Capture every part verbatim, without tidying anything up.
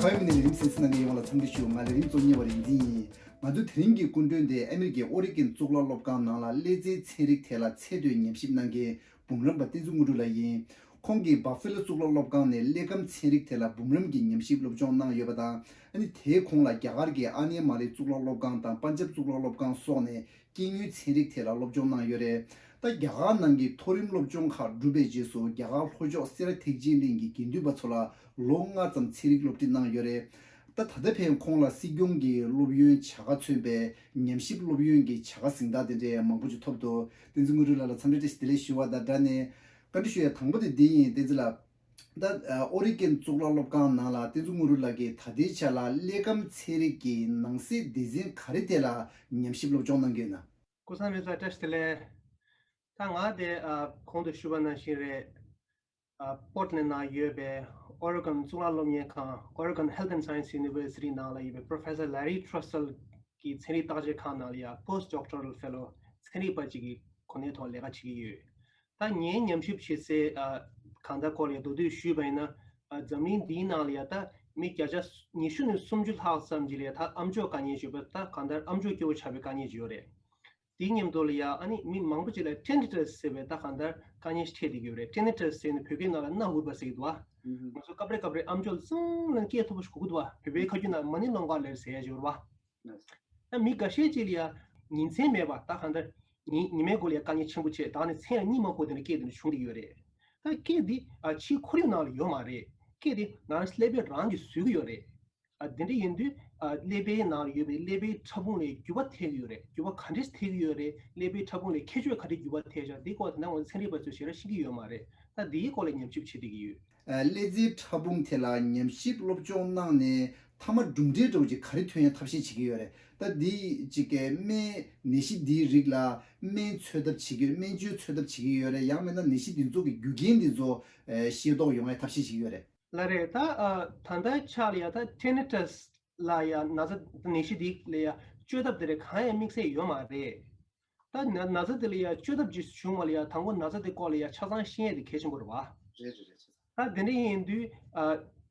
ཨ་མི་ནི་ལས་རིམ་གསན་གཟིགས་གནང་མཁན་ཡོངས་ལ་འཚམས་འདྲི་ཞུ། ང་ལས་རིམ་གཙོ་གཉེར་བ་རིག་འཛིན་ཡིན། ང་ཚོའི་དེ་རིང་གི་སྐུ་མགྲོན་དེ་ཨ་མི་རི་ཀའི་ཨོ་རི་གན་གཙུག་ལག་སློབ་ཁང་ནང་ལ་ཀླད་རྩའི་ཚན་རིག་ཐད་ལ་ཚད་མཐོའི་ཉམས་ཞིབ་གནང་མཁན་འབུམ་རམས་པ་བསྟན་འཛིན་དངོས་གྲུབ་ལགས་ཡིན། ཁོང་གིས་Buffalo་གཙུག་ལག་སློབ་ཁང་ནས་ཀླད་ཁམས་ཚན་རིག་ཐད་ལ་འབུམ་རམས་ཀྱི་ཉམས་ཞིབ་སློབ་སྦྱོང་གནང་ཡོད་པ་དང་། ཨ་ནི་དེའི་གོང་ལ་རྒྱ་གར་གྱི་ཨ་ནེ་མ་ལི་གཙུག་ལག་སློབ་ཁང་དང་པན་ཇབ་གཙུག་ལག་སློབ་ཁང་སོགས་ནས་སྐྱེ་དངོས་ཚན་རིག་ཐད་ལ་སློབ་སྦྱོང་གནང་ཡོད་རེད། ད་རྒྱ་གར་ནང་གི་མཐོ་རིམ་སློབ་སྦྱོང་ཁག་གྲུབ་པའི་རྗེས་སུ་རྒྱ་གར་ལྷོ་ཕྱོགས་སེ་ར་ཐེག་ཆེན་གླིང་གི་དགེ་འདུན་པ་ཚོ་ལ་ལོ་ལྔ་ཙམ་ཚན་རིག་སློབ་ཁྲིད་གནང་ཡོད་རེད། ད་ད་ལྟ་ཕན་ཁོང་ལ་སྲིད་སྐྱོང་གི་སློབ་ཡོན་བྱ་དགའ་མཚོན་པའི་ཉམས་ཞིབ་སློབ་ཡོན་གྱི་བྱ་དགའ་གཟེངས་རྟགས་དེ་འདྲའི་མང་པོ་ཅིག་ཐོབ་འདུག་བསྟན་འཛིན་དངོས་གྲུབ་ལགས་ལ་འཚམས་འདྲི་བཀྲ་ཤིས་བདེ་ལེགས་ཞུ་བ་དང་སྦྲགས་ནས། བཀའ་འདྲི་ཞུ་ཡ་དང་པོ་དེ་འདི་ཡིན། བསྟན་འཛིན་ལགས། ད་ཨོ་རི་གན་གཙུག་ལག་སློབ་ཁང་ནང་ལ་བསྟན་འཛིན་དངོས་གྲུབ་ལགས་ཀྱིས་ད་ལྟའི་ཆ་ལ་ཀླད་ཁམས་ཚན་རིག་གི་ནང་གསེས་སྡེ་ཚན་ག་རེ་ཐད་ལ་ཉམས་ཞིབ་སློབ་སྦྱོང་གནང་གི་ཡོད་ན། ཀུན་བཟང་རིག་འཛིན་བཀྲ་ཤིས་བདེ་ལེགས། ད་ང་དེ་ཨ་གོང་དུ་ཞུས་པ་ནང་བཞིན་རེད། ཨ་པོར་ཊི་ལེན་ཌི་ནང་ཡོད་པའི་ཨོ་རི་གན་གཙུག་ལག་སློབ་གཉེར་ཁང་Oregon Health and Science University ནང་ལ་ཡོད་པའི་Professor Larry Trussell གི་ཚན་རིག་བརྟག་དཔྱད་ཁང་ནང་ལ་ཡང་Post Doctoral Fellow ཚན་རིག་པ་ཅིག་གི་གོ་གནས་ཐོག་ལས་ཀ་བྱེད་ཀྱི་ཡོད། ད་ངའི་ཉམས་ཞིབ་བྱེད་སའི་ཨ་གང་ལྟར་སྐོར་ལ་མདོར་བསྡུས་ཞུས་པ་ཡིན་ན། ཨ་འཛམ་གླིང་འདིའི་ནང་ལ་ཡ་ད་མི་བརྒྱ་ཆ་ཉི་ཤུ་ནས་སུམ་ཅུ་ལྷག་ཙམ་ཅིག་ལ་ཡ་ད་ཨམ་ཅོག་དཀའ་ངལ་ཡོད་པ། ད་གང་ལྟར་ཨམ་ཅོག་སྐྱོ་བོ་ཆགས་པའི་དཀའ་ངལ་ཅིག་ཡོད་རེད། དེའི་མཉམ་དུ་ལ་ཡ་ཨ་ནི་མི་མང་པོ་ཅིག་ལ་ཊིན་ཊི་ཊས་ཟེར་བའི་ད་གང་ལྟར་དཀའ་ངལ་ཞིག་འཕྲད་བསྡད་ཀྱི་ཡོད་རེད། ཊིན་ཊི་ཊས་ཟེར་ནས་བོད་སྐད་ནང་ལ་སྣ་འུར་བ་ཟེར་གྱི་འདུག་བ། ང་ཚོ་སྐབས་རེ་སྐབས་རེ་ཨམ་ཅོག་ལ་ཙང་ལ་སྐད་མཐོ་པོ་ཞིག་གོ་གི་འདུག་བ། བོད་པའི་ཁ་རྒྱུན་ནང་མ་ཎི་ལོང་ག་ལེར་ཟེར་ཡ་ཅིག་ཡོད་རེད་བ། ད་མི་འགའ་ཤས་ཅིག་ལ་ཡ་ཉིན་མཚན་མེད་པར་ད་གང་ལྟར་ཉིན་ཉི་མའི་མགོ་ལ་ཡ་དཀའ་ངལ་ཆེན་པོ་བྱས། ད་ནི་མཚན་ལ་གཉིད་མ་ཁུག་དེ་འདྲ་སྐད་དེ་འདྲ་བྱུང་བསྡད་ཡོད་རེད། ད་སྐད་འདི་ཨ་ཕྱིའི་ཁོར་ཡུག་ནང་ལ་ཡོད་མ་རེད། སྐད་འདི་ང་རང་ཀླད་པས་རང་གིས་བཟོས་ཀྱི་ཡོད་རེད། ཨ་དེ་འདྲ་ཡིན་དུས་ཨ་ཀླད་པའི་ནང་ལ་ཡོད་པའི་ཀླད་པའི་ཕྲ་ཕུང་ལ་འགྱུར་བ་ཐེབས་ཀྱི་ཡོད་རེད། འགྱུར་བ་ག་འདྲས་ཐེབས་ཀྱི་ཡོད་རེད། ཀླད་པའི་ཕྲ་ཕུང་ལ་ཁྱད་ཆོས་ག་འདྲས་འགྱུར་བ་ཐེབས་ཤག་འདི་སྐོར་དེ་འདྲ་ང་ཚོ་ཚན་རིག་པ་ཚོས་ཞེ་དྲག་ཤེས་ཀྱི་ཡོད་མ་རེད། ད་འདིའི་སྐོར་ལ་ཉམས་ཞིབ་བྱེད་བསྡད་ཀྱི་ཡོད། ཨ་ཀླད་རྩའི་ཕྲ་ཕུང་ཐད་ལ་ཉམས་ཞིབ་སློབ་སྦྱོང་གནང་ནས་མཐའ་མ་གྲུབ་འབྲས་འདྲ་བོ་ཅིག་ག་རེ་ཐོན་ཡ་ཐབས་ཤེས་བྱེད་ཀྱི་ཡོད་རེད། ད་འདི་ཅིག་གི་སྨན་ནད་གཞི་འདིའི་རིགས་ལ་སྨན་འཚོལ་ཐབས་བྱེད་ཀྱི་ཡོད། སྨན་བཅོས་འཚོལ་ཐབས་བྱེད་ཀྱི་ཡོད་རེད། ཡང་མིན་ན་ནད་གཞི་འདི་ཚོ་གི་རྒྱུ་རྐྱེན་འདི་ཚོ་ཨ་ཤེས་རྟོགས་ཡོང་ཡ་ཐབས་ཤེས་བྱེད་ཀྱི་ཡོད་རེད། ལགས་རེད། ད་ཨ་ད་ལྟའི་ཆ་ལ་ཡ་ད་ཊིན་ཊི་ཊས་ལ་ཡ་ན་ཚ་ནད་གཞི་འདི་ལ་ཡ་བཅོས་ཐབས་དེ་འདྲ་གང་ཡང་དམིགས་བསལ་ཡོད་མ་རེད། ད་ན་ན་ཚ་དེ་ལ་ཡ་བཅོས་ཐབས་ཅིག་བྱུང་བ་ལ་ཡ་དང་པོ་ན་ཚ་དེ་སྐོར་ལ་ཡ་ཆ་ཚང་ཤེས་ཡ་དེ་གལ་ཆེན་པོ་རེད་བ། རེད་རེད་རེད། ད་དེ་འདྲ་ཡིན་དུས་ཨ་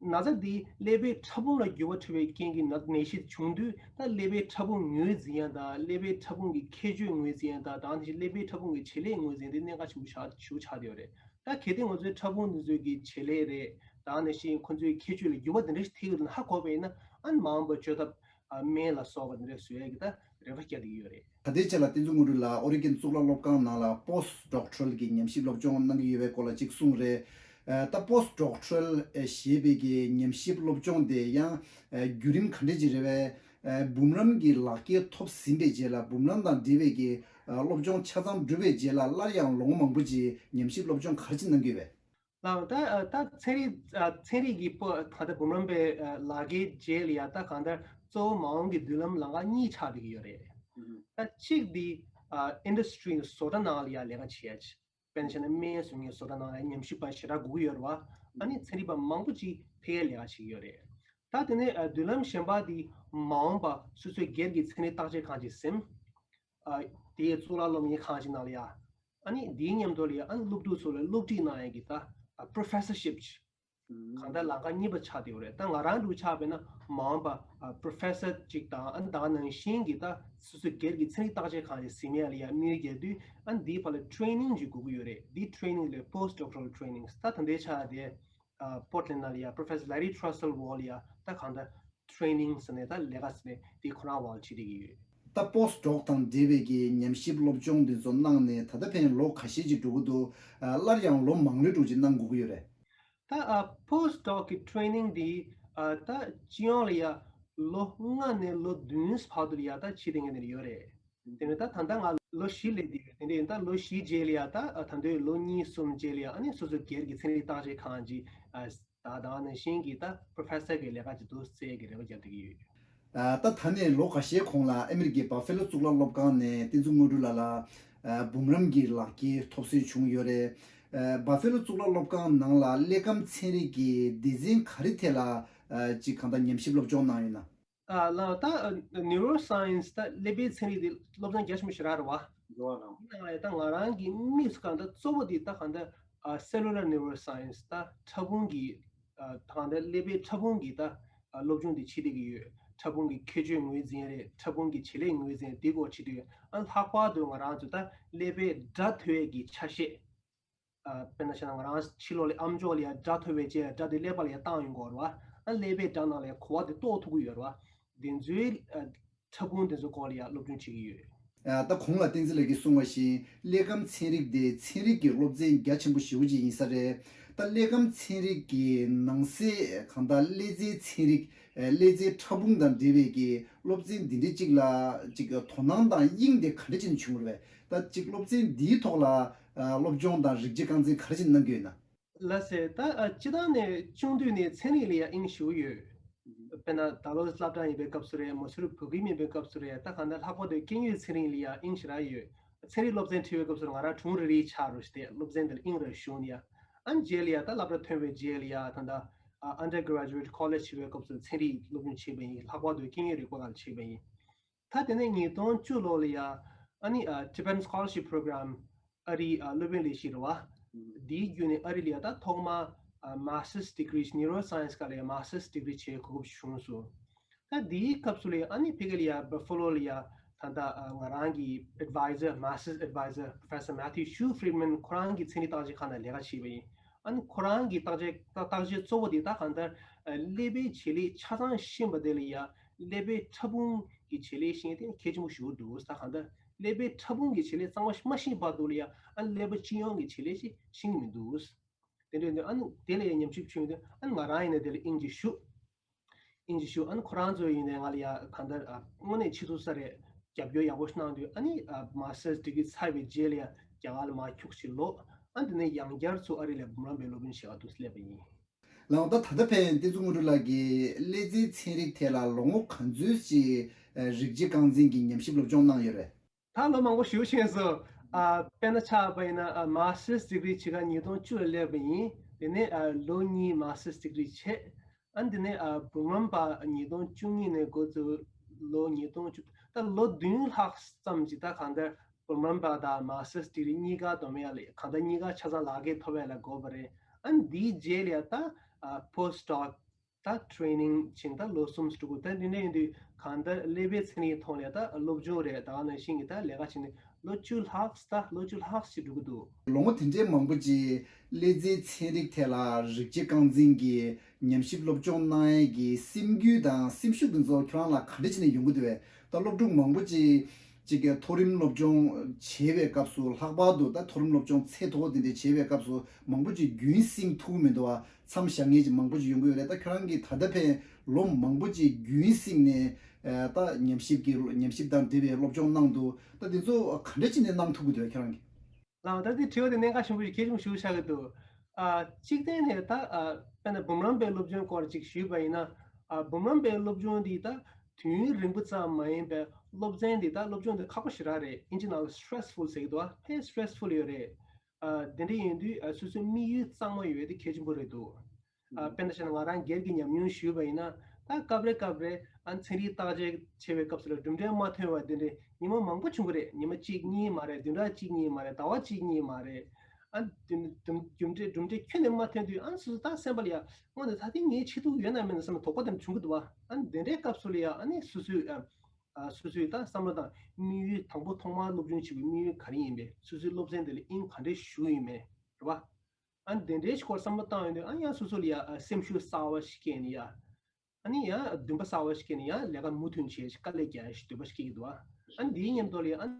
ན་ཚ་འདི་ཀླད་པའི་ཕྲ་ཕུང་ལ་འགྱུར་བ་འཕྲད་པའི་རྐྱེན་གྱིས་ན་ནད་གཞི་བྱུང་དུས། ད་ཀླད་པའི་ཕྲ་ཕུང་ངོས་འཛིན་ཡ་དང་ཀླད་པའི་ཕྲ་ཕུང་གི་ཁྱད་ཆོས་ངོས་འཛིན་ཡ་དང་། ད་ནི་ཀླད་པའི་ཕྲ་ཕུང་གི་བྱེད་ལས་ངོས་འཛིན་དེ་གནད་འགག་ཆེན་པོ་ཆགས་ཆེ་བོ་ཆགས་བསྡད་ཡོད་རེད། ད་གལ་ཏེ་ང་ཚོའི་ཕྲ་ཕུང་འདི་ཚོའི་གི་བྱེད་ལས་རེད། ད་ནི་ཤི་ཁོ་ཚོའི་ཁྱད་ཆོས་ལ་འགྱུར་བ་འདི་འདྲ་ཞིག་ཐེབས་ཡོད་ན་ཧ་གོ་བ་ཡིན་ན། ཨ་ནི་མ་འོངས་པར་བཅོས་ཐབས་ཨ་སྨན་ལ་སོགས་པ་འདི་འདྲ་བཟོ་ཡ་གི་ད་རེ་བ་བརྒྱབ་བསྡད་ཀྱི་ཡོད་རེད། ད་ལྟའི་ཆ་ལ་བསྟན་འཛིན་དངོས་གྲུབ་ལགས་ཨོ་རི་གན་གཙུག་ལག་སློབ་ཁང་ནང་ལ་Post Doctoral་གི་ཉམས་ཞིབ་སློབ་སྦྱོང་གནང་གི་ཡོད་པའི་སྐོར་ལ་ཅིག་གསུངས་རེད། ཨ་ད་Post Doctoral་ཞེས་པའི་གི་ཉམས་ཞིབ་སློབ་སྦྱོང་དེ་ཡང་ཨ་བརྒྱུད་རིམ་ག་འདྲ་ཅིག་རེད་པས། ཨ་འབུམ་རམས་ཀྱི་ལག་ཁྱེར་ཐོབ་ཟིན་པའི་རྗེས་ལ་འབུམ་རམས་དང་འབྲེལ་བའི་གི་ཨ་སློབ་སྦྱོང་ཆ་ཚང་གྲུབ་པའི་རྗེས་ལ་སླར་ཡང་ལོ་ངོ་མང་པོ་ཅིག་ཉམས་ཞིབ་སློབ་སྦྱོང་ག་རེ་ཅིག་གནང་གི་ཡོད་པས། ལགས། ད་ཨ་ད་ཚན་རིག་ཨ་ཚན་རིག་གི་པོ་ད་ལྟ་འབུམ་རམས་པའི་ཨ་ལག་ཁྱེར་རྗེས་ལ་ཡ་ད་གང་ལྟར་གཙོ་བོ་མ་འོངས་ཀྱི་མདུན་ལམ་ལམ་ཁ་གཉིས་ཆགས་བསྡད་ཀྱི་ཡོད་རེད། ད་གཅིག་འདི་ཨ་industry་བཟོ་གྲྭ་ནང་ལ་ཡ་ལས་ཀ་བྱེད་ཡ་ཅིག་དཔེར་ན་བྱས་ན་སྨན་བཟོ་མཁན་བཟོ་གྲྭ་ནང་ལ་ཉམས་ཞིབ་པ་ཞེ་དྲག་དགོས་ཀྱི་ཡོད་རེད་བ། ཨ་ནི་ཚན་རིག་པ་མང་པོ་ཅིག་ཕ་གིར་ལས་ཀ་བྱེད་ཀྱི་ཡོད་རེད། ད་དེ་ནས་ཨ་མདུན་ལམ་གཞན་པ་འདི་མ་འོངས་པ་སོ་སོའི་སྒེར་གྱི་ཚན་རིག་བརྟག་དཔྱད་ཁང་ཅིག་ཟིན། ཨ་དེའི་གཙུག་ལག་སློབ་གཉེར་ཁང་ཞིག་ནང་ལ་ཡ། ཨ་ནི་དེའི་མཉམ་དུ་ལ་ཡ་ཨ་ནི་སློབ་ཕྲུག་ཚོ་ལ་སློབ་ཁྲིད་གནང་ཡ་གི་ད་ཨ་professorship་ཅིག་གང་ལྟར་ལམ་ཁ་གཉིས་པ་ཆགས་བསྡད་ཡོད་རེད། ད་ང་རང་འདྲ་བོ་ཆགས་པས་ན་མ་འོངས་པ་ཨ་professor་ཅིག་དང་། ཨ་ནི་ད་ག་ནང་བཞིན་གྱི་ད་སོ་སོའི་སྒེར་གྱི་ཚན་རིག་བརྟག་དཔྱད་ཁང་ཞིག་ཟིན་ཡ་ལ་ཡ་དམིགས་རྒྱབ་དུས། ཨ་ནི་དེའི་བར་ལ་training་ཅིག་དགོས་ཀྱི་ཡོད་རེད། དེ་training་ལ་post doctoral training། ད་ད་ལྟའི་ཆ་དེ་ཨ་Portland་ནང་ལ་ཡ་Professor Larry Trussell་འོག་ལ་ཡ་ད་གང་ལྟར་training་ཟེར་ནས་ད་ལས་ཀ་ཟེར་ནས་དེ་ཁོ་རང་འོག་ལ་བྱེད་བསྡད་ཀྱི་ཡོད། ད་post doc་དང་འབྲེལ་བའི་གི་ཉམས་ཞིབ་སློབ་སྦྱོང་འདི་ཚོ་གནང་ནས་ད་ལྟ་ཕན་ལོ་ཁ་ཤས་ཅིག་འགྲོ་གི་འདུག་ཨ་སླར་ཡང་ལོ་མང་ལོས་འགྲོ་ཅིག་གནང་དགོས་ཀྱི་ཡོད་རེད། ད་ཨ་post doc་གི་training་འདི་ཨ་ད་སྤྱི་ཡོངས་ལ་ཡ་ལོ་ལྔ་ནས་ལོ་བདུན་བར་དུ་ལ་ཡ་ད་བྱེད་བསྡད་མཁན་དེ་འདྲ་ཡོད་རེད། དེ་ནས་ད་ད་ལྟ་ང་ལོ་བཞི་སླེབས་བསྡད་ཡོད། དེ་འདྲ་ཡིན་ད་ལོ་བཞི་རྗེས་ལ་ཡ་ད་ཨ་ད་དུང་ལོ་གཉིས་གསུམ་རྗེས་ལ་ཡ་ཨ་ནི་སོ་སོ་སྒེར་གྱི་ཚན་རིག་བརྟག་དཔྱད་ཁང་ཅིག་ཨ་ད་ད་ནང་བཞིན་གྱི་ད་professor་གི་ལས་ཀ་ཅིག་འདུག་ཟེར་གྱི་རེ་བ་བརྒྱབ་བསྡད་ཀྱི་ཡོད། ཨ་ད་ད་ནས་ལོ་འགའ་ཤས་གོང་ལ་ཨ་མི་རི་ཀའི་Buffalo་གཙུག་ལག་སློབ་ཁང་ནས་བསྟན་འཛིན་དངོས་གྲུབ་ལགས་ལ་ཨ་འབུམ་རམས་ཀྱི་ལག་ཁྱེར་ཐོབ་སྲོལ་བྱུང་ཡོད་རེད། ཨ་Buffalo་གཙུག་ལག་སློབ་ཁང་ནང་ལ་ཀླད་ཁམས་ཚན་རིག་གི་སྡེ་ཚན་ག་རེ་ཐད་ལ་ཨ་ཅིག་གང་ལྟར་ཉམས་ཞིབ་སློབ་སྦྱོང་གནང་ཡོད་ན། ཨ་ལགས། ད་neuroscience་ད་ཀླད་པའི་ཚན་རིག་དེ་སློབ་ཚན་རྒྱ་ཆེན་པོ་ཞེ་དྲག་རེད་བ། འགྲོ་བ་རང་། ཡིན་ནའང་ད་ང་རང་གི་དམིགས་སུ་གང་ལྟར་གཙོ་བོ་དེ་ད་གང་ལྟར་ཨ་cellular neuroscience་ད་ཕྲ་ཕུང་གི་ཨ་ད་གང་ལྟར་ཀླད་པའི་ཕྲ་ཕུང་གི་ད་ སློབ་སྦྱོང་འདི་བྱེད་བསྡད་ཀྱི་ཡོད། ཕྲ་ཕུང་གི་ཁྱད་ཆོས་ངོས་འཛིན་རེད། ཕྲ་ཕུང་གི་བྱེད་ལས་ངོས་འཛིན་འདི་སྐོར་བྱེད་དུས། ཨ་ལྷག་པར་དུ་ང་རང་ཚོ་ད་ཀླད་པའི་སྒྲ་ཐོས་ཡས་ཀྱི་ཆ་ཤས། ཨ་དཔེར་ན་བྱས་ན་ང་རང་ཕྱི་ལོགས་ལ་ཨམ་ཅོག་ལ་ཡ་སྒྲ་ཐོས་པའི་རྗེས་ལ་སྒྲ་དེ་ཀླད་པ་ལ་ཡ་བཏང་ཡོང་གི་ཡོད་རེད་བ། ཨ་ཀླད་པའི་སྒྲ་ནང་ལ་ཡ་གོ་བ་དེ་རྟོགས་ཐུབ་ཀྱི་ཡོད་རེད་བ། དེ་ཚོའི་ཨ་ཕྲ་ཕུང་དེ་ཚོ་སྐོར་ལ་ཡ་སློབ་སྦྱོང་བྱེད་ཀྱི་ཡོད། ཨ་ད་གོང་ལ་བསྟན་འཛིན་ལགས་ཀྱིས་གསུངས་པ་བཞིན་ཀླད་ཁམས་ཚན་རིག་དེ་ཚན་རིག་གི་སློབ་ཚན་རྒྱ་ཆེན་པོ་ཞེ་པོ་ཅིག་ཡིན་ས་རེད། ད་ཀླད་ཁམས་ཚན་རིག་གི་ནང་གསེས་གང་ལྟར་ཀླད་རྩའི་ཚན་རིག་ཨ་ཀླད་རྩའི་ཕྲ་ཕུང་དང་འབྲེལ་བའི་གི་སློབ་ཚན་འདི་འདྲའི་ཅིག་ལ་ཅིག་དོ་སྣང་དང་དབྱིངས་དེ་ག་འདྲ་ཅིག་བྱུང་རེད་པས། ད་ཅིག་སློབ་ཚན་འདིའི་ཐོག་ལ་ཨ་སློབ་སྦྱོང་དང་རིགས་གཅིག་རྐང་འཛིན་ག་འདྲ་ཅིག་གནང་གི་ཡོད་ན། ལགས་སེ། ད་ཨ་སྤྱིར་བཏང་ནས་ཆུང་དུས་ནས་ཚན་རིག་ལ་ཡ་དབྱིངས་ཞེ་པོ་ཡོད། དཔེར་ན་ད་ལོ་སློབ་གྲྭ་ཡིན་པའི་སྐབས་སུ་རེད། མ་སུ་རི་བོད་ཁུལ་ཡིན་པའི་སྐབས་སུ་རེད། ད་གང་ལྟར་ལྷག་པར་དུ་སྐད་ཡིག་ཚན་རིག་ལ་ཡ་དབྱིངས་ཞེ་དྲག་ཡོད། ཚན་རིག་སློབ་ཚན་ཁྲིད་པའི་སྐབས་སུ་ང་རང་གྲུང་རི་རི་ཆགས་རུ་ཞིག་སྟེ་སློབ་ཚན་དེ་ལ་དབྱིངས་རེ་ཞུགས་ནས་ཡ། ཨ་ནི་རྗེས་ལ་ཡ་ད་སློབ་གྲྭ་ཐོན་པའི་རྗེས་ལ་ཡ་ད་ལྟ་ཨ་undergraduate college ཁྲིད་པའི་སྐབས་སུ་ཚན་རིག་སློབ་སྦྱོང་བྱས་པ་ཡིན། ལྷག་པར་དུ་སྐད་ཡིག་རིག་པ་སྒང་ལ་བྱས་པ་ཡིན། ད་དེ་ནས་ཉིས་སྟོང་བཅུ་ལོ་ལ་ཡ་ཨ་ནི་ཨ་Tibetan Scholarship Program ཨ་རིའི་ཨ་སློབ་དཔོན་ལས་གཞི་རེད་བ། འདིའི་བརྒྱུད་ནས་ཨ་རི་ལ་ཡ་ད་ཐོག་མ་ཨ་Master's Degree Neuroscience སྒང་ལ་ཡ་Master's Degree བྱེད་གོ་སྐབས་བྱུང་སོང་། ད་འདིའི་སྐབས་སུ་ལ་ཡ་ཨ་ནི་ཕ་གི་ལ་ཡ་Buffalo ལ་ཡ་ད་ལྟ་ཨ་ང་རང་གི་advisor, Master's Advisor Professor Matthew Shu Friedman ཁོ་རང་གི་ཚན་རིག་བརྟག་དཔྱད་ཁང་ནང་ལས་ཀ་བྱས་པ་ཡིན། ཨ་ནི་ཁོ་རང་གི་བརྟག་དཔྱད་བརྟག་དཔྱད་གཙོ་བོ་དེ་ད་གང་ལྟར་ཨ་ཀླད་པའི་བྱེད་ལས་ཆ་ཚང་ཤེས་པ་དེ་ལ་ཡ་ཀླད་པའི་ཕྲ་ཕུང་གི་བྱེད་ལས་ཤེས་ཡ་དེ་གལ་ཆེན་པོ་ཞེ་པོ་འདུག། ད་གང་ལྟར་ཀླད་པའི་ཕྲ་ཕུང་གི་བྱེད་ལས་གཙང་མ་མ་ཤེས་བར་དུ་ལ་ཡ་ཨ་ཀླད་པ་སྤྱི་ཡོངས་ཀྱི་བྱེད་ལས་ཅིག་ཤེས་ཀྱི་མི་འདུག། དེ་འདྲ་ཡིན་དུས་ཨ་ནི་དེ་ལ་ཡ་ཉམས་ཞིབ་བྱུང་དུས་ཨ་ནི་ང་རང་ཡིན་ན་དེ་ལ་དབྱིངས་ཅིག་ཞུགས། དབྱིངས་ཅིག་ཞུགས། ཨ་ནི་ཁོ་རང་ཚོ་ཡིན་ནའི་ང་ལ་ཡ་གང་ལྟར་ཨ་དངོས་གནས་ཆེད་དུ་ས་རེད། རྒྱབ་སྐྱོར་ཡག་པོ་ཞིག་གནང་དུས་ཨ་ནི་ཨ་Master's Degree ཚར་བའི་རྗེས་ལ་ཡ་རྒྱ་གར་ལ་མར་ཁྱུག་ཅིག་ལོག། ཨ་ནི་དེ་ནས་ཡང་བསྐྱར་ཚུར་ཨ་རི་ལ་འབུམ་རམས་པའི་སློབ་སྦྱོང་བྱེད་ག་ཏུ་སླེབས་པ་ཡིན། ལགས་འོང་། ད་ད་ལྟ་ཕན་བསྟན་འཛིན་དངོས་གྲུབ་ལགས་ཀྱིས་ཀླད་རྩའི་ཚན་རིག་ཐད་ལ་ལོ་ངོ་ག་ཚོད་ཅིག་ཨ་རིགས་གཅིག་རྐང་འཛིན་གྱི་ཉམས་ཞིབ་སློབ་སྦྱོང་གནང་ཡོད་རེད། ད་ལོ་མང་པོ་ཞེ་པོ་ཕྱིན་སོང་། ཨ་དཔེར་ན་ཆ་བཞག་པ་ཡིན་ན་ཨ་Master's Degree བྱེད་ག་ཉིས་སྟོང་བཅུ་ལ་སླེབས་པ་ཡིན། དེ་ནས་ཨ་ལོ་གཉིས་Master's Degree བྱས། ཨ་དེ་ནས་ཨ་འབུམ་རམས་པ་ཉིས་སྟོང་བཅུ་གཉིས་ནས་འགོ་བཙུགས། ལོ་ཉིས་སྟོང་བཅུ། ད་ལོ་བདུན་ལྷག་ཙམ་ཅིག་ད་གང་ལྟར་འབུམ་རམས་པ་དང་Master's Degree གཉིས་ཀ་སྡོམ་ཡ་ལ་གང་ལྟར་གཉིས་ཀ་ཆ་ཚང་ལག་འཁྱེར་ཐོབ་ཡ་ལ་དགོས་པ་རེད། ཨ་འདིའི་རྗེས་ལ་ཡ་ད་ཨ་Postdoc ད་Training བྱས་ནས་ད་ལོ་གསུམ་འགྲོ་གི། ད་འདི་འདྲ་ཡིན་དུས་གང་ལྟར་ཀླད་པའི་ཚན་རིག་ཐོག་ལ་ད་སློབ་སྦྱོང་རེད། ད་ག་ནང་བཞིན་གྱི་ད་ལས་ཀ་བྱས་ནས་ལོ་བཅུ་ལྷག་ད་ལོ་བཅུ་ལྷག་ཞིག་འགྲོ་གི་འདུག། ལོ་ངོ་དེ་འདྲའི་མང་པོ་ཅིག་ཀླད་རྩའི་ཚན་རིག་ཐད་ལ་རིགས་གཅིག་རྐང་འཛིན་གྱི་ཉམས་ཞིབ་སློབ་སྦྱོང་གནང་ཡས་ཀྱི་སེམས་འགུལ་དང་སེམས་ཤུགས་དེ་ཚོ་ཁྱོད་རང་ལ་ག་འདྲ་བྱས་ནས་ཡོང་གི་འདུག་པས། ད་སློབ་ཕྲུག་མང་པོ་ཅིག་ཅིག་གི་མཐོ་རིམ་སློབ་སྦྱོང་བྱེད་པའི་སྐབས་སུ། ལྷག་པར་དུ་ད་མཐོ་རིམ་སློབ་སྦྱོང་ཚད་མཐོ་པོ་དེ་འདྲ་བྱེད་པའི་སྐབས་སུ་མང་པོ་ཅིག་རྒྱུན་བསྲིང་ཐུབ་ཀྱི་མི་འདུག་པ། མཚམས་བཞག་མཁན་ཅིག་མང་པོ་ཅིག་ཡོང་གི་ཡོད་རེད། ད་ཁྱོད་རང་གིས་ད་ལྟ་ཕན་ལོ་མང་པོ་ཅིག་རྒྱུན་བསྲིངས་ནས་ཨ་ད་ཉམས་ཞིབ་ཀྱི་ཉམས་ཞིབ་དང་འབྲེལ་བའི་སློབ་སྦྱོང་གནང་འདུག། ད་དེ་ཚོ་ག་འདྲ་བྱས་ནས་གནང་ཐུབ་ཀྱི་འདུག་ཁྱོད་རང་གིས། ལགས། ད་དེ་དྲི་བ་དེ་གནད་འགག་ཆེན་པོ་ཞིག་གལ་ཆེན་པོ་ཞིག་ཆགས་ཀྱི་འདུག། ཨ་གཅིག་བསྟན་ནས་ད་ཨ་དཔེར་ན་འབུམ་རམས་པའི་སློབ་སྦྱོང་སྐོར་ཅིག་ཞུས་པ་ཡིན་ན། ཨ་འབུམ་རམས་པའི་སློབ་སྦྱོང་འདི་ད་དུས་ཡུན་རིང་པོ་ཙམ་མ་ཡིན་པའི་སློབ་ཚན་འདི། ད་སློབ་སྦྱོང་འདི་ཁག་པོ་ཞེ་དྲག་རེད། ཨིན་ཇི་ནང་ལ་stressful ཟེར་གྱི་འདུག། ཨ་ཕལ་stressful ཡོད་རེད། ཨ་དེ་འདྲ་ཡིན་དུས་ཨ་སོ་སོའི་དམིགས་ཡུལ་གཙང་མ་ཡོད་དེ་གལ་ཆེན་པོ་རེད་འདུག། ཨ་དཔེར་ན་བྱས་ན་ང་རང་སྒེར་གྱི་ཉམས་མྱོང་ཞུས་པ་ཡིན་ན། ད་སྐབས་རེ་སྐབས་རེ་ཨ་ཚན་རིག་བརྟག་དཔྱད་བྱེད་པའི་སྐབས་སུ་ལ་གྲུབ་འབྲས་མ་ཐོན་པ་དེ་འདྲའི་ཉིན་མོ་མང་པོ་བྱུང་གི་རེད། ཉི་མ་གཅིག་གཉིས་མ་རེད། བདུན་ཕྲག་གཅིག་གཉིས་མ་རེད། ཟླ་བ་གཅིག་གཉིས་མ་རེད། ཨ་དེ་དེ་རྒྱུ་འབྲས་གྲུབ་འབྲས་ཁྱོན་ནས་མ་ཐོན་དུས་ཨ་སོ་སོ་ད་སེམས་པ་ལ་ཡ་དངོས་གནས་ད་དེ་ངས་བྱེད་ཐུབ་ཡོད་ན་མེད་ན་བསམ་ན་དོགས་པ་དེ་འདྲ་བྱུང་གི་འདུག་བ། ཨ་དེ་འདྲའི་སྐབས་སུ་ལ་ཡ་ཨ་ནི་སོ་སོས་ཨ་ཨ་སོ་སོའི་ད་བསམ་བློ་དང་དམིགས་ཡུལ། དང་པོ་ཐོག་མར་སློབ་སྦྱོང་བྱེད་པའི་དམིགས་ཡུལ་ག་རེ་ཡིན་པས། སོ་སོའི་སློབ་ཚན་དེ་ལ་དབྱིངས་ག་འདྲས་ཞུགས་ཡིན་མེད་རེད་བ། ཨ་ནི་དེ་འདྲའི་སྐོར་བསམ་བློ་བཏང་ཡོང་དུས་ཨ་ནི་ཡང་སོ་སོ་ལ་ཡ་ཨ་སེམས་ཤུགས་གསར་བ་ཞིག་སྐྱེས་ནས་ཡ། ཨ་ནི་ཡང་འདུན་པ་གསར་བ་ཞིག་སྐྱེས་ནས་ཡ་ལས་ཀ་མུ་མཐུད་བྱེད་ཡ་ཞིག་དཀའ་ལས་རྒྱག་ཡ་ཞིག་འདོད་པ་ཞིག་སྐྱེ་གི་འདུག་ཨ། ཨ་ནི་དེའི་མཉམ་དུ་ལ་ཡ་ཨ་ནི་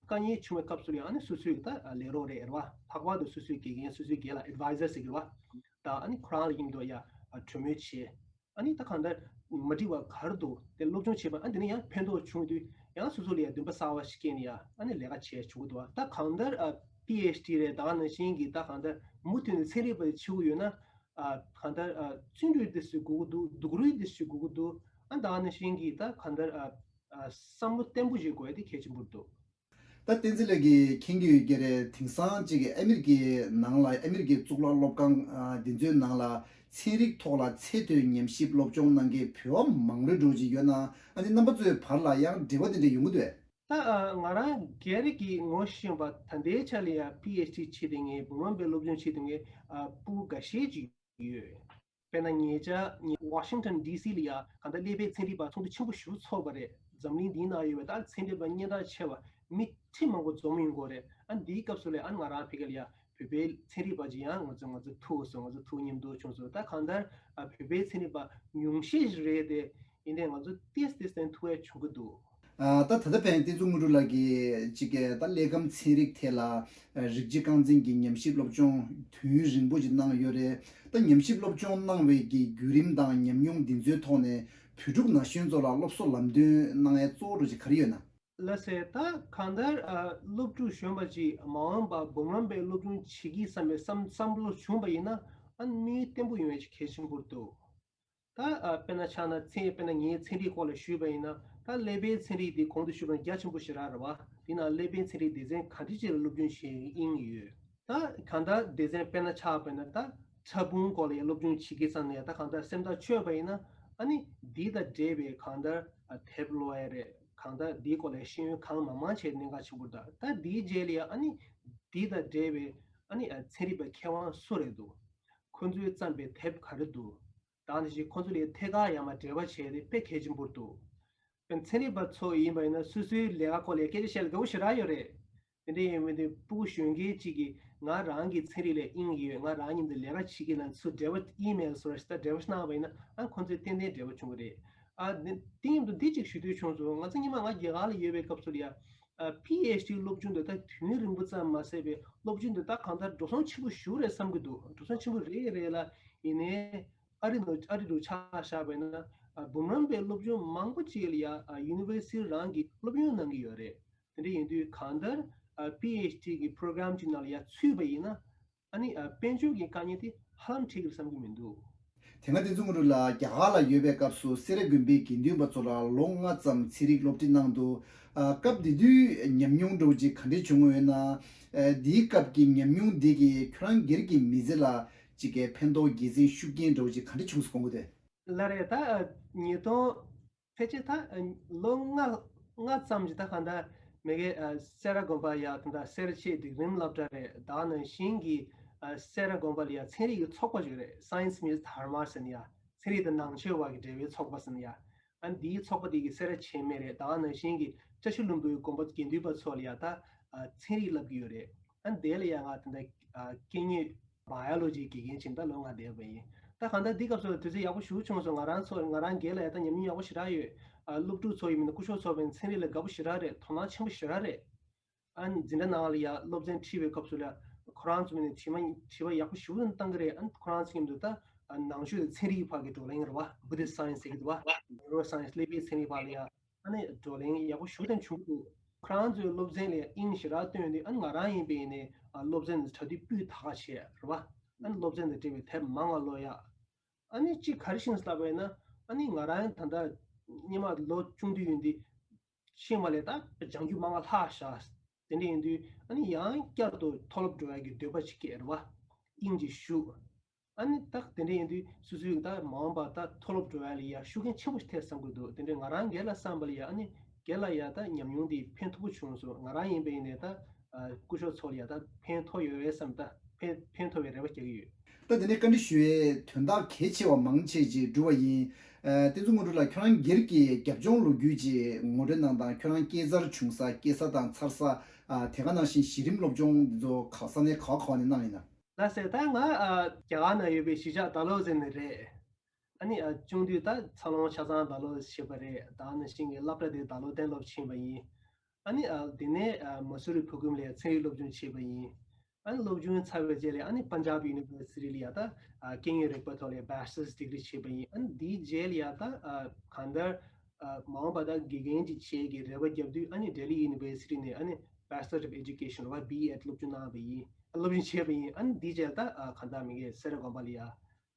དཀའ་ངལ་བྱུང་བའི་སྐབས་སུ་ལ་ཡ་ཨ་ནི་སོ་སོའི་ད་ལས་རོགས་རེད་རེད་བ། ལྷག་པར་དུ་སོ་སོའི་དགེ་རྒན་སོ་སོའི་དགེ་ལགས་advisor ཟེར་གི་རེད་བ། ད་ཨ་ནི་ཁོ་རང་ལ་མཉམ་དུ་ཡ་ཨ་གྲོས་མོལ་བྱེད། ཨ་ནི་ད་གང་ལྟར་མ་འགྲིག་པ་ག་རེ་འདུག་དེ་སློབ་སྦྱོང་བྱེད་པ། ཨ་དེ་ནས་ཡང་ཕན་ཐོགས་བྱུང་དུས་ཡང་སོ་སོ་ལ་ཡང་འདུན་པ་གསར་བ་ཞིག་སྐྱེས་ནས་ཡང་ཨ་ནི་ལས་ཀ་བྱས་བྱུང་གི་འདུག་བ། ད་གང་ལྟར་ཨ་PhD རེད། ད་ག་ནང་བཞིན་གྱི་ད་གང་ལྟར་མུ་མཐུད་ནས་ཚན་རིག་པ་ཞིག་བྱེད་དགོས་ཡོད་ན། ཨ་གང་ལྟར་ཨ་བརྩོན་འགྲུས་དེ་ཞིག་དགོས་ཀྱི་འདུག། སྡུག་རུས་དེ་ཞིག་དགོས་ཀྱི་འདུག། ཨ་ད་ག་ནང་བཞིན་གྱི་ད་གང་ལྟར་ཨ་ཨ་བསམ་བློ་བརྟན་པོ་ཞིག་དགོས་ཡ་དེ་གལ་ཆེན་པོ་འདུག། ད་བསྟན་འཛིན་ལགས་ཀྱིས་མཁྱེན་གྱི་ཡོད་ཀྱི་རེད། དེང་སང་ཅིག་ཨ་མི་རི་ཀའི་ནང་ལ། ཨ་མི་རི་ཀའི་གཙུག་ལག་སློབ་ཁང་ཨ་འདི་ཚོའི་ནང་ལ་ཚན་རིག་ཐོག་ལ་ཚད་མཐོའི་ཉམས་ཞིབ་སློབ་སྦྱོང་གནང་མཁན་བོད་པ་མང་རུ་འགྲོ་བཞིན་ཡོད་ན། ཨ་ནི་རྣམ་པ་ཚོའི་བར་ལ་ཡང་འབྲེལ་བ་དེ་འདྲ་ཡོང་གི་འདུག་གས། ད་ཨ་ང་རང་སྒེར་གྱི་ངོ་ཤེས་པ་ད་ལྟའི་ཆ་ལ་ཡ་PhD བྱེད་བསྡད་མཁན། འབུམ་རམས་པའི་སློབ་སྦྱོང་བྱེད་བསྡད་མཁན་ཨ་ཕྲུ་གུ་འགའ་ཤས་ཅིག་ཡོད། དཔེར་ན་ཉེ་ཆར་ཉེ་ཝ་ཤིང་ཊོན་ཌི་སི་ལ་ཡ་གང་ལྟར་སླེ་པའི་ཚན་རིག་པ་ཚོགས་འདུ་ཆེན་པོ་ཞིག་ཚོགས་པ་རེད། འཛམ་གླིང་འདིའི་ནང་ཡོད་པའི་ད་ཚན་རིག་པ་སྙན་གྲགས་ཆེ་བ་མི་ཁྲི་མང་པོ་འཛོམས་ཡོང་གི་རེད། ཨ་འདིའི་སྐབས་སུ་ལ་ཨ་ང་རང་ཕ་གི་ལ་ཡ་བོད་པའི་ཚན་རིག་པ་ཅིག་ཡང་ང་ཚོ་ང་ཚོ་ཐུག་སོང་། ང་ཚོ་ཐུག་མཉམ་དུ་བྱུང་སོང་། ད་གང་ལྟར་ཨ་བོད་པའི་ཚན་རིག་པ་ཉུང་ཤས་ཤིག་རེད་དེ། ཡིན་ནའི་ང་ཚོ་ཏིས་ཏིས་ལྡན་ཐུག་ཡ་བྱུང་གི་འདུག་ཨ་ད་ད་ལྟ་བར་དེ་ཚོ་དངོས་གྲུབ་ལགས་ཀྱིས་ཅིག་གི་ད་ཀླད་ཁམས་ཚན་རིག་ཐད་ལ་ཨ་རིགས་གཅིག་རྐང་འཛིན་གྱི་ཉམས་ཞིབ་སློབ་སྦྱོང་དུས་ཡུན་རིང་པོ་ཅིག་གནང་ཡོད་རེད། ད་ཉམས་ཞིབ་སློབ་སྦྱོང་གནང་བའི་གི་བརྒྱུད་རིམ་དང་ཉམས་མྱོང་འདི་ཚོའི་ཐོག་ནས་བོད་ཕྲུག་ན་གཞོན་ཚོ་ལ་སློབ་གསོ་ལམ་སྟོན་གནང་ཡ་གཙོ་བོ་འདྲ་ཅིག་ག་རེ་ཡོད་ན། ལགས་སེ། ད་གང་ལྟར་ཨ་སློབ་ཕྲུག་གཞོན་པ་ཅིག་མ་འོངས་པ་འབུམ་རམས་པའི་སློབ་སྦྱོང་བྱེད་ཀྱི་བསམ་པའི་བསམ་བསམ་བློ་བྱུང་བ་ཡིན་ན་ཨ་དམིགས་ཡུལ་བརྟན་པོ་ཡོང་ཡ་ཅིག་གལ་ཆེན་པོ་འདུག་ད་ཨ་དཔེར་ན་ཆ་ན་ཚན་དཔེར་ན་ངའི་ཚན་རིག་སྐོར་ལ་ཞུས་པ་ཡིན་ན་ད་ཀླད་པའི་ཚན་རིག་འདི་གོང་དུ་ཞུས་པ་ནང་རྒྱ་ཆེན་པོ་ཞེ་དྲག་རེད་བ། འདི་ནང་ཀླད་པའི་ཚན་རིག་སྡེ་ཚན་ག་འདྲ་ཅིག་ལ་སློབ་སྦྱོང་བྱེད་ཡིན་ཡོད། ད་གང་ལྟར་སྡེ་ཚན་དཔེར་ན་ཆགས་པ་ཡིན་ན་ད་ཕྲ་ཕུང་སྐོར་ལ་ཡང་སློབ་སྦྱོང་བྱེད་ཀྱི་ཙམ་ལ་ཡང་ད་གང་ལྟར་སེམས་ཐག་ཆོད་པ་ཡིན་ན་ཨ་ནི་འདི་དང་འབྲེལ་བའི་གང་ལྟར་ཨ་དེབ་ཀློག་ཡ་རེད། གང་ལྟར་འདིའི་སྐོར་ལ་ཤེས་ཡོན་གང་མང་མང་བྱས་གནད་འགག་ཆེན་པོ་རེད། ད་འདིའི་རྗེས་ལ་ཡང་ཨ་ནི་འདི་དང་འབྲེལ་བའི་ཨ་ནི་ཨ་ཚན་རིག་པ་མཁས་དབང་སུ་རེད་འདུག་ཁོ་ཚོས་བརྩམས་པའི་དེབ་ག་རེ་འདུག་ད་ནི་ཞིག་ཁོ་ཚོ་ལས་ཐད་ཀར་ཡང་མ་འབྲེལ་བ་བྱས་ཏེ་དཔེ་གལ་ཆེན་པོ་འདུག་དཔེར་ན་ཚན་རིག་པ་ཚོ་ཡིན་པ་ཡིན་ན་སོ་སོའི་ལས་ཀ་སྐོར་ལ་སྐད་ཆ་བཤད་ལ་དགའ་པོ་ཞེ་དྲག་ཡོད་རེད། དེ་འདྲ་ཡིན་མིན་དེ་སྤུ་གུ་གཞོན་སྐྱེས་གཅིག་གིས་ང་རང་གི་ཚན་རིག་ལ་དབྱིངས་ཡོད། ང་རང་མཉམ་དུ་ལས་ཀ་བྱེད་ཀྱི་ལ་ཚུར་འབྲེལ་བ་ཨི་མེལ་སོགས་ལ་ཞིག་ད་འབྲེལ་བ་ཞིག་གནང་བ་ཡིན་ན་ཨ་ཁོང་ཚོས་ཏན་ཏན་འབྲེལ་བ་བྱུང་གི་རེད། ཨ་དེ་དེ་མཉམ་དུ་འདི་གཅིག་ཞུ་འདོད་བྱུང་སོང་། ང་ཚོ་སྔོན་མ་ང་རྒྱ་གར་ལ་ཡོད་པའི་སྐབས་སུ་ལ་ཡ་ཨ་པི་ཨེཆ་ཌི་སློབ་སྦྱོང་དེ་ད་དུས་ཡུན་རིང་པོ་ཙམ་མ་ཟད་པའི་སློབ་སྦྱོང་དེ་ད་གང་ལྟར་འགྲོ་སོང་ཆེན་པོ་ཞིག་རེད་བསམ་གྱི་འདུག་འགྲོ་སོང་ཆེན་པོ་རེད་རེད་ལ། ཡིན་ནའི་ཨ་རི་ནང་ཨ་རི་རུ་ཆ་བཞག་པ་ཡིན་ན་ཨ་འབུམ་རམས་པའི་སློབ་སྦྱོང་མང་པོ་ཅིག་ལ་ཡ་ཨ་ཡུ་ནི་ཝར་སི་ཊི་རང་གི་སློབ་ཡོན་གནང་གི་ཡོད་རེད། དེ་འདྲ་ཡིན་དུས་གང་ལྟར་ཨ་པི་ཨེཆ་ཌི་གི་པོ་རོ་གྷ་རམ་ཅིག་ནང་ལ་ཡ་ཚུད་པ་ཡིན་ན་ཨ་ནི་ཨ་དཔལ་འབྱོར་གྱི་དཀའ་ངལ་དེ་ཧ་ལམ་འཕྲད་ཀྱི་རེད་བསམ་གྱི་མི་འདུག་དེ་སྔ་བསྟན་འཛིན་དངོས་གྲུབ་ལགས་རྒྱ་གར་ལ་ཡོད་པའི་སྐབས་སུ་སེ་ར་དགོན་པའི་དགེ་འདུན་པ་ཚོ་ལ་ལོ་ལྔ་ཙམ་ཚན་རིག་སློབ་ཁྲིད་གནང་འདུག་ཨ་སྐབས་དེ་དུས་ཉམས་མྱོང་འདྲ་བོ་ཅིག་ག་འདྲས་བྱུང་ཡོད་ན། ཨ་དེའི་སྐབས་ཀྱི་ཉམས་མྱོང་འདི་གིས་ཁྱོད་རང་སྒེར་གྱི་མི་ཚེ་ལ་ཅིག་གི་ཕན་ཐོགས་དགེ་མཚན་ཤུགས་རྐྱེན་འདྲ་བོ་ཅིག་ག་འདྲས་བྱུང་སོང་གོ་དེ། ལགས་རེད། ད་ཉིས་སྟོང་ཕལ་ཆེར་ད་ལོ་ལྔ་ལྔ་ཙམ་ཅིག་ད་གང་ལྟར་མ་གི་སེ་ར་དགོན་པ་ཡ་ད་ལྟ་སེ་ར་བྱེས་སྒྲིག་རིམ་སློབ་གྲྭ་རེད། ད་ནང་བཞིན་གྱི་སེ་ར་དགོན་པ་ལ་ཡ་ཚན་རིག་གི་ཚོགས་པ་ཞིག་རེད། Science Meets Dharma ཟེར་ནས་ཡ་ཚན་རིག་དང་ནང་ཆོས་བར་གྱི་འབྲེལ་བའི་ཚོགས་པ་ཟེར་ནས་ཡ། ཨ་འདིའི་ཚོགས་པ་དེ་གི་སེ་ར་བྱེས་སྨད་རེད། ད་ནང་བཞིན་གྱི་བཀྲ་ཤིས་ལྷུན་པོའི་དགོན་པ་དགེ་འདུན་པ་ཚོ་ལ་ཡ་ད་ཚན་རིག་བསླབ་ཀྱི་ཡོད་རེད། ཨ་དེ་ལ་ཡ་ང་ད་ལྟ་སྐད་ཡིག་བ་ཡོ་ལོ་ཇི་དགེ་རྒན་བྱས་ནས་ད་ལོ་ལྔ་བསྡད་པ་ཡིན། ད་གང་ལྟར་འདི་སྐབས་སུ་དུས་ཚོད་ཡག་པོ་ཞེ་པོ་བྱུང་སོང་། ང་རང་ཚོ་ང་རང་སྒེར་ལ་ཡ་ད་ཉམས་མྱོང་ཡག་པོ་ཞེ་དྲག་ཡོད། ཨ་སློབ་ཕྲུག་ཚོ་ཡིན་མིན་ན་སྐུ་ཞབས་ཚོ་ཡིན་མིན་ཚན་རིག་ལ་དགའ་པོ་ཞེ་དྲག་རེད། དོ་སྣང་ཆེན་པོ་ཞེ་དྲག་རེད། ཨ་འཛིན་གྲྭ་ནང་ལ་ཡ་སློབ་ཚན་ཁྲིད་པའི་སྐབས་སུ་ལ་ཁོ་རང་ཚོ་ནས་དྲི་མ་དྲི་བ་ཡག་པོ་ཞེ་པོ་བཏང་གི་རེད། ཨ་ཁོ་རང་ཚོ་མཉམ་དུ་ད་ཨ་ནང་ཆོས་དང་ཚན་རིག་བར་གྱི་བགྲོ་གླེང་རེད་བ། Buddhist Science ཟེར་གྱི་འདུག་བ། Neuro Science ཀླད་པའི་ཚན་རིག་བར་ལ་ཡ་ཨ་ནི་བགྲོ་གླེང་ཡག་པོ་ཞེ་པོ་བཏང་བྱུང་གི་འདུག་ཁོ་རང་ཚོའི་སློབ་ཚན་ལ་ཡ་དབྱིངས་ཞེ་དྲག་བཏོན་ཏེ་ཨ་ནི་ང་རང་ཡིན་པའི་ནས་ཨ་སློབ་ཚན་དང་གྲ་སྒྲིག་སྤུས་དག་བྱས་རེད་བ། ཨ་ནི་སློབ་ཚན་དང་འབྲེལ་བའི་དེབ་མང་བ་ཀློག་ཡ། ཨ་ནི་གཅིག་ག་རེ་ཤེས་ལབ་པ་ཡིན་ན་ཨ་ནི་ང་རང་ད་ལྟ་སྔོན་མ་ལོ་ཆུང་དུས་ཡིན་དུས་ཤེས་པ་ལས་ད་སྦྱང་རྒྱུ་མང་བ་ལྷག་ཤག་དེ་འདྲ་ཡིན་དུས་ཨ་ནི་ཡང་བསྐྱར་དུ་མཐོ་སློབ་འགྲོ་ཡ་གི་འདོད་པ་ཅིག་སྐྱེས་རེད་བ། དབྱིངས་ཅིག་ཞུགས། ཨ་ནི་ད་དེ་འདྲ་ཡིན་དུས་སོ་སོའི་ད་མ་འོངས་པ་ད་མཐོ་སློབ་འགྲོ་ཡ་ལ་ཡ་ཤུགས་རྐྱེན་ཆེན་པོ་ཞིག་ཐེབས་བསམ་གྱི་འདུག་དེ་འདྲ་ང་རང་སྒེར་ལ་བསམ་པ་ལ་ཡ་ཨ་ནི་སྒེར་ལ་ཡ་ད་ཉམས་མྱོང་འདི་ཕན་ཐོགས་པོ་བྱུང་སོང་། ང་རང་ཡིན་པ་ཡིན་ནའི་ད་ཨ་སྐུ་ཞབས་ཚོ་ལ་ཡ་ད་ཕན་ཐོགས་ཡོད་རེད་བསམ། ད་ཕན་ཕན་ཐོགས་པའི་རེ་བ་རྒྱག་གི་ཡོད། ད་དེ་ནས་བཀའ་འདྲི་ཞུ་ཡའི་དོན་དག་གལ་ཆེ་བ་མང་ཆེ་ཅིག་གྲུབ་པ་ཡིན། ཨ་བསྟན་འཛིན་དངོས་གྲུབ་ལགས་ཁྱོད་རང་སྒེར་གྱི་རྒྱབ་ལྗོངས་ལོ་རྒྱུས་ཅིག་ངོ་སྤྲོད་གནང་དང་། ཁྱོད་རང་སྐྱེས་འཚར་བྱུང་ས་སྐྱེས་ས་དང་འཚར་ས། ཨ་དེ་ག་ནང་བཞིན་གཞི་རིམ་སློབ་སྦྱོང་འདི་ཚོ་ག་ས་གནས་ག་བ་ག་བ་ནས་གནང་ཡིན་ན། ལགས་སེ། ད་ང་ཨ་རྒྱ་གར་ནང་ཡོད་པའི་གཞིས་ཆགས་ད་ལོ་ཟེར་ནས་རེད། ཨ་ནི་ཨ་ཆུང་དུས་ད་འཚར་ལོངས་ཆ་ཚང་ད་ལོ་བྱས་པ་རེད། ད་ནང་བཞིན་གྱི་སློབ་གྲྭ་དེ་ད་ལོ་གཏན་སློབ་ཕྱིན་པ་ཡིན། ཨ་ནི་ཨ་དེ་ནས་ཨ་མ་སུ་རི་བོད་ཁྱིམ་ལ་ཚན་རིག་སློབ་སྦྱོང་བྱས་པ་ཡིན། ཨ་ནི་སློབ་སྦྱོང་ཚར་བའི་རྗེས་ལ་ཨ་ནི་པན་ཇབ་ཡུ་ནི་ཝར་སི་ཊི་ལ་ཡ་ད་ཨ་སྐད་ཡིག་རིག་པའི་ཐོག་ལ་བེ་ཆི་ལར་སི་ཌི་གི་རི་བྱས་པ་ཡིན། ཨ་ནི་དེའི་རྗེས་ལ་ཡ་ད་ཨ་གང་ལྟར་ཨ་མ་འོངས་པ་ད་དགེ་རྒན་ཅིག་བྱེད་ཀྱི་རེ་བ་བརྒྱབ་དུས་ཨ་ནི་ལྡི་ལི་ཡུ་ནི་ཝར་སི་ཊི་ནས་ཨ་ནི་བེ་ཆི་ལར་ཨོཕ་ཨེ་ཌུ་ཀེ་ཤན་རེད་བ། བི་ཨེ་ཌི་སློབ་སྦྱོང་གནང་བ་ཡིན། སློབ་སྦྱོང་བྱས་པ་ཡིན། ཨ་ནི་དེའི་རྗེས་ད་ཨ་གང་ལྟར་མ་གི་སེ་ར་དགོན་པ་ལ་ཡ་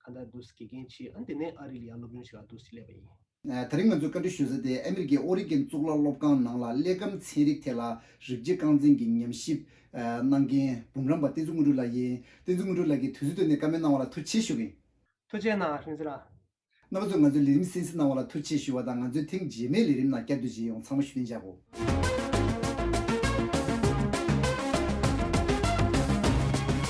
གང་ལྟར་འདུག་སེ་དགེ་རྒན་བྱས། ཨ་ནི་དེ་ནས་ཨ་རི་ལ་ཡ་སློབ་སྦྱོང་བྱེད་ག་འདུག་སེ་སླེབས་པ་ཡིན། ཨ་དེ་རིང་ང་ཚོའི་བཀའ་འདྲི་ཞུ་ས་དེ་ཨ་མི་རི་ཀའི་ཨོ་རི་གན་གཙུག་ལག་སློབ་ཁང་ནང་ལ་ཀླད་ཁམས་ཚན་རིག་ཐད་ལ་རིགས་གཅིག་རྐང་འཛིན་གྱི་ཉམས་ཞིབ་ཨ་གནང་མཁན་འབུམ་རམས་པ་བསྟན་འཛིན་དངོས་གྲུབ་ལགས་ཡིན། བསྟན་འཛིན་དངོས་གྲུབ་ལགས་ཀྱིས་དུས་ཚོད་བཏོན་ནས་བཀའ་མོལ་གནང་བ་ལ་ཐུགས་རྗེ་ཆེ་ཞུ་གི་ཡིན། ཐུགས་རྗེ་གནང་། རིན་ཆེན་ལགས། རྣམ་པ་ཚོས་ང་ཚོའི་ལས་རིམ་གསན་གཟིགས་གནང་བ་ལ་ཐུགས་རྗེ་ཆེ་ཞུ་བ་དང་། ང་ཚོའི་ཐེངས་རྗེས་མའི་ལས་རིམ་ནང་བསྐྱར་དུ་མཇལ་ཡོང་། ཚང་མ་བཞུགས་གདན་འཇགས་དགོས།